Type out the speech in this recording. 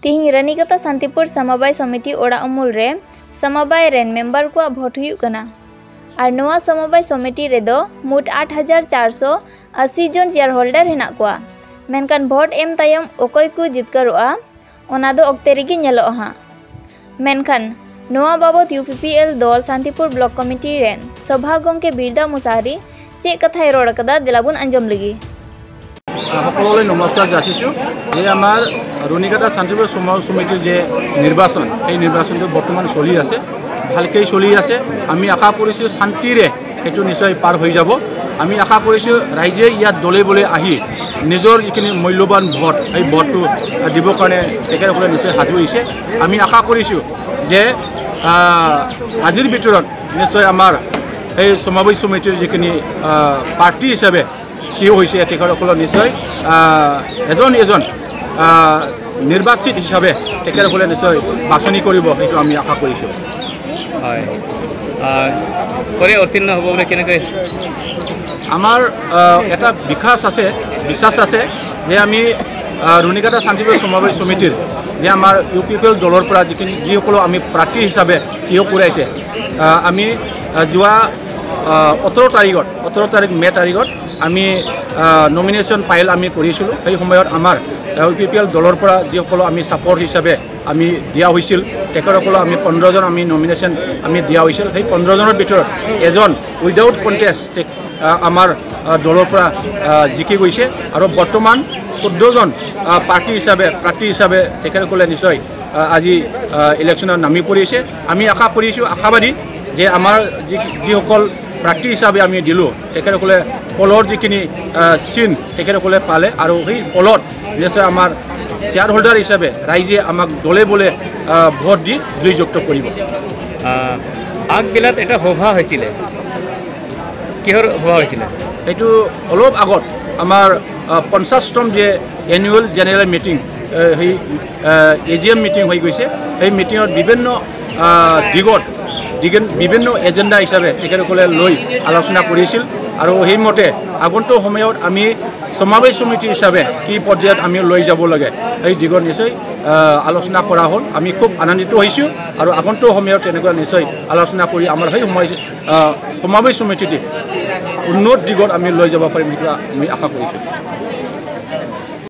तिहिं रानीकाटा शांतिपुर समवाय समिति ओड़ा उमुल रे समवाय रेन मेंबर को भोट हुयुक कना और नोआ समवाय समिति रेदो मुट 8480 जन शेयर होल्डर हेना कोआ। मेनकान भोट एम तायम ओकोय को जितकरोआ ओना दो ओक्ते रेगे नेलोआ हा। मेनखान नोआ बाबत यूपीपीएल दल शांतिपुर ब्लॉक कमिटी रेन सभा गंके बिरदा मुसाहारी चेक कथाय रोड़ कदा देलाबुन अंजम लगी। সকলোলৈ নমস্কাৰ যাচিছোঁ। যে আমাৰ ৰুণীকাটা শান্তিপুৰ সমবায় সমিতিৰ যে নিৰ্বাচন, সেই নিৰ্বাচনটো বৰ্তমান চলি আছে, ভালকৈ চলি আছে। আমি আশা কৰিছোঁ শান্তিৰে সেইটো নিশ্চয় পাৰ হৈ যাব। আমি আশা কৰিছোঁ ৰাইজে ইয়াত দলে বলে আহি নিজৰ যিখিনি মূল্যৱান ভোট, সেই ভোটটো দিবৰ কাৰণে তেখেতসকলে নিশ্চয় সাজু হৈছে। আমি আশা কৰিছোঁ যে আজিৰ ভিতৰত নিশ্চয় আমাৰ এই সমবায় সমিতিৰ যিখিনি পাৰ্টি হিচাপে থিয় হৈছে, তেখেতসকলৰ নিশ্চয় এজন এজন নিৰ্বাচিত হিচাপে তেখেতসকলে নিশ্চয় বাছনি কৰিব, সেইটো আমি আশা কৰিছোঁ। হয়, কৰে উত্তীৰ্ণ হ'ব বুলি কেনেকৈ? আমাৰ এটা বিশ্বাস আছে যে আমি ৰুণীকাটা শান্তিপুৰ সমবায় সমিতিৰ যে আমাৰ ইউ পি পি এল দলৰ পৰা যিসকল আমি প্ৰাৰ্থী হিচাপে থিয় কৰাইছে, আমি যোৱা 18 তাৰিখ মে' তাৰিখত আমি নমিনেশ্যন ফাইল আমি কৰিছিলোঁ। সেই সময়ত আমাৰ ইউ পি পি এল দলৰ পৰা যিসকল আমি ছাপৰ্ট হিচাপে আমি দিয়া হৈছিল, তেখেতসকলক আমি 15জন আমি নমিনেশ্যন আমি দিয়া হৈছিল। সেই 15জনৰ ভিতৰত এজন উইদাউট কণ্টেষ্ট আমাৰ দলৰ পৰা জিকি গৈছে আৰু বৰ্তমান 14জন প্ৰাৰ্থী হিচাপে তেখেতসকলে নিশ্চয় আজি ইলেকশ্যনত নামি পৰিছে। আমি আশা কৰিছোঁ, আশাবাদী যে আমাৰ যিসকল প্ৰাৰ্থী হিচাপে আমি দিলোঁ, তেখেতসকলে পলৰ যিখিনি চিন তেখেতসকলে পালে আৰু সেই পলত নিশ্চয় আমাৰ শ্বেয়াৰ হোল্ডাৰ হিচাপে ৰাইজে আমাক দলে বলে ভোট দি জয়যুক্ত কৰিব। আগবেলাত এটা সভা হৈছিলে, কিহৰ সভা হৈছিলে? সেইটো অলপ আগত আমাৰ 50তম যে এনুৱেল জেনেৰেল মিটিং, সেই এ জি এম মিটিং হৈ গৈছে। সেই মিটিঙত বিভিন্ন দিশত বিভিন্ন এজেণ্ডা হিচাপে তেখেতসকলে লৈ আলোচনা কৰিছিল আৰু সেইমতে আগন্তুক সময়ত আমি সমাৱেশ সমিতি হিচাপে কি পৰ্যায়ত আমি লৈ যাব লাগে সেই দিশত নিশ্চয় আলোচনা কৰা হ'ল। আমি খুব আনন্দিত হৈছোঁ আৰু আগন্তুক সময়ত তেনেকুৱা নিশ্চয় আলোচনা কৰি আমাৰ সেই সময় সমাৱেশ সমিতিটি উন্নত দিশত আমি লৈ যাব পাৰিম, সেইটো আমি আশা কৰিছোঁ।